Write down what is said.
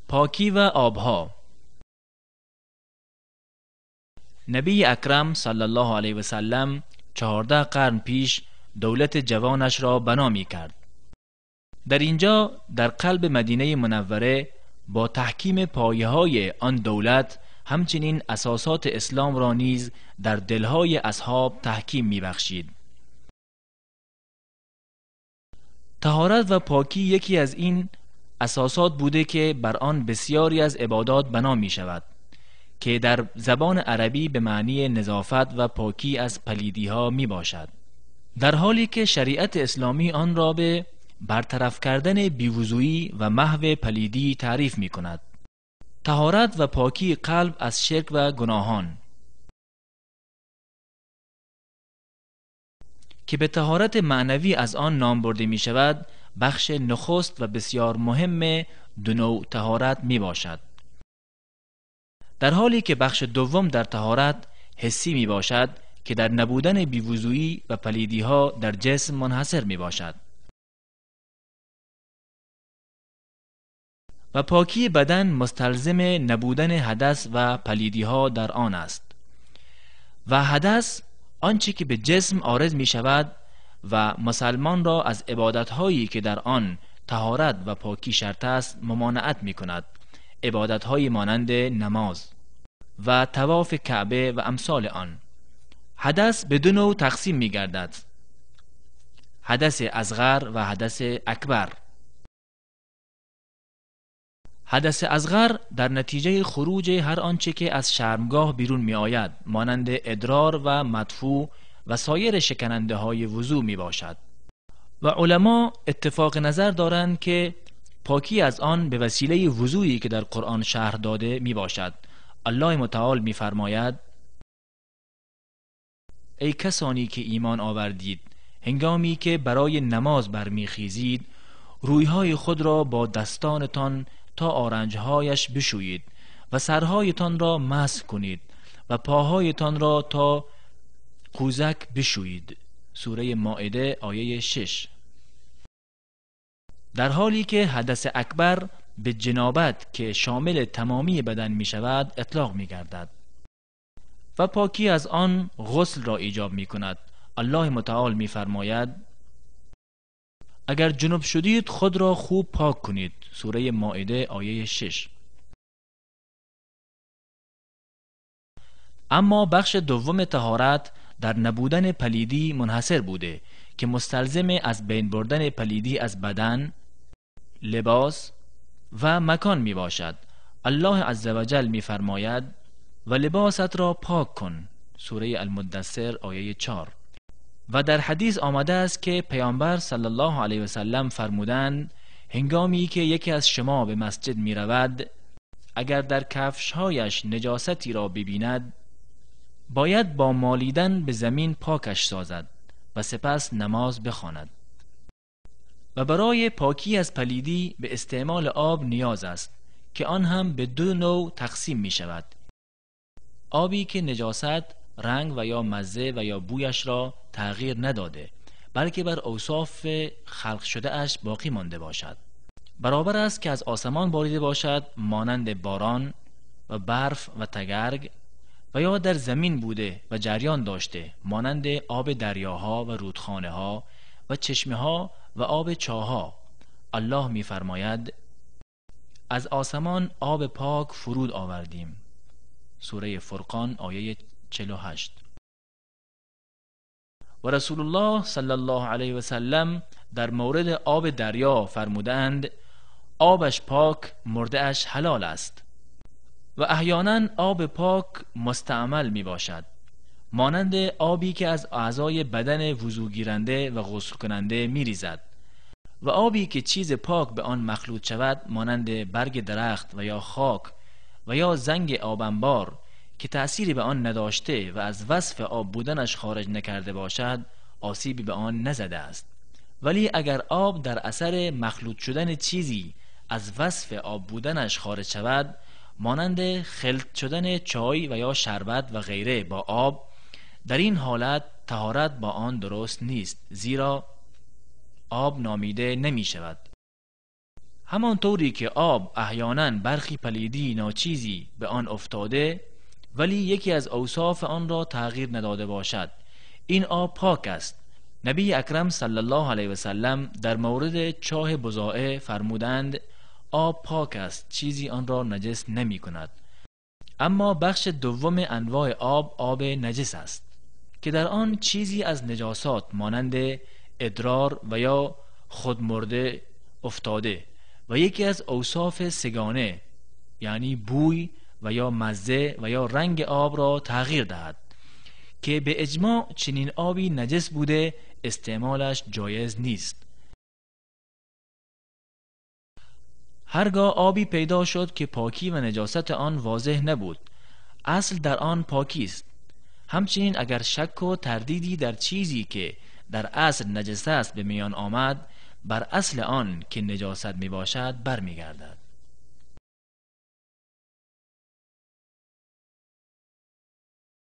پاکی و آبها. نبی اکرم صلی الله علیه و سلم 14 قرن پیش دولت جوانش را بنا می کرد. در اینجا در قلب مدینه منوره با تحکیم پایه‌های آن دولت همچنین اساسات اسلام را نیز در دلهای اصحاب تحکیم می بخشید. طهارت و پاکی یکی از این اساسات بوده که بر آن بسیاری از عبادات بنا می شود که در زبان عربی به معنی نظافت و پاکی از پلیدی ها می باشد، در حالی که شریعت اسلامی آن را به برطرف کردن بی‌وضویی و محو پلیدی تعریف می کند. طهارت و پاکی قلب از شرک و گناهان که به طهارت معنوی از آن نام برده می شود، بخش نخست و بسیار مهم دو نوع طهارت می باشد، در حالی که بخش دوم در طهارت حسی می باشد که در نبودن بی‌وضویی و پلیدی ها در جسم منحصر می باشد و پاکی بدن مستلزم نبودن حدث و پلیدی ها در آن است و حدث آنچه که به جسم عارض می شود و مسلمان را از عبادت هایی که در آن طهارت و پاکی شرط است ممانعت می کند، عبادت های مانند نماز و طواف کعبه و امثال آن. حدث به دو نوع تقسیم می گردد: حدث اصغر و حدث اکبر. حدث اصغر در نتیجه خروج هر آنچه که از شرمگاه بیرون می آید، مانند ادرار و مدفوع و سایر شکننده های وضو می باشد و علما اتفاق نظر دارند که پاکی از آن به وسیله وضویی که در قرآن شرح داده می باشد. الله متعال می فرماید: ای کسانی که ایمان آوردید، هنگامی که برای نماز برمیخیزید رویهای خود را با دستانتان تا آرنجهایش بشویید و سرهایتان را مسح کنید و پاهایتان را تا قوزک بشویید. سوره مائده آیه 6. در حالی که حدث اکبر به جنابت که شامل تمامی بدن می شود اطلاق می گردد و پاکی از آن غسل را ایجاب می کند. الله متعال می فرماید: اگر جنب شدید خود را خوب پاک کنید. سوره مائده آیه 6. اما بخش دوم طهارت در نبودن پلیدی منحصر بوده که مستلزم از بین بردن پلیدی از بدن، لباس و مکان می باشد. الله عزوجل می فرماید: و لباست را پاک کن. سوره المدثر آیه 4. و در حدیث آمده است که پیامبر صلی الله علیه و سلم فرمودند: هنگامی که یکی از شما به مسجد می رود، اگر در کفشهایش نجاستی را ببیند، باید با مالیدن به زمین پاکش سازد و سپس نماز بخواند. و برای پاکی از پلیدی به استعمال آب نیاز است که آن هم به دو نوع تقسیم می شود: آبی که نجاست، رنگ و یا مزه و یا بویش را تغییر نداده، بلکه بر اوصاف خلق شده اش باقی مانده باشد، برابر است که از آسمان باریده باشد مانند باران و برف و تگرگ، و یا در زمین بوده و جریان داشته مانند آب دریاها و رودخانه ها و چشمه ها و آب چاها. الله می فرماید: از آسمان آب پاک فرود آوردیم. سوره فرقان آیه 48. و رسول الله صلی الله علیه و سلم در مورد آب دریا فرمودند: آبش پاک، مرده اش حلال است. و احیانا آب پاک مستعمل می باشد، مانند آبی که از اعضای بدن وضو گیرنده و غسل کننده می ریزد، و آبی که چیز پاک به آن مخلوط شود مانند برگ درخت و یا خاک و یا زنگ آب انبار که تأثیری به آن نداشته و از وصف آب بودنش خارج نکرده باشد، آسیبی به آن نزده است. ولی اگر آب در اثر مخلوط شدن چیزی از وصف آب بودنش خارج شود، مانند خلط شدن چای و یا شربت و غیره با آب، در این حالت طهارت با آن درست نیست، زیرا آب نامیده نمی شود. همانطوری که آب احیانا برخی پلیدی ناچیزی به آن افتاده ولی یکی از اوصاف آن را تغییر نداده باشد، این آب پاک است. نبی اکرم صلی الله علیه و سلم در مورد چاه بضاعه فرمودند آب پاک است، چیزی آن را نجس نمی کند. اما بخش دوم انواع آب، آب نجس است که در آن چیزی از نجاسات مانند ادرار و یا خودمرده افتاده و یکی از اوصاف سگانه یعنی بوی و یا مزه و یا رنگ آب را تغییر دهد که به اجماع چنین آبی نجس بوده، استعمالش جایز نیست. هرگاه آبی پیدا شد که پاکی و نجاست آن واضح نبود، اصل در آن پاکی است. همچنین اگر شک و تردیدی در چیزی که در اصل نجس است به میان آمد، بر اصل آن که نجاست می باشد برمیگردد.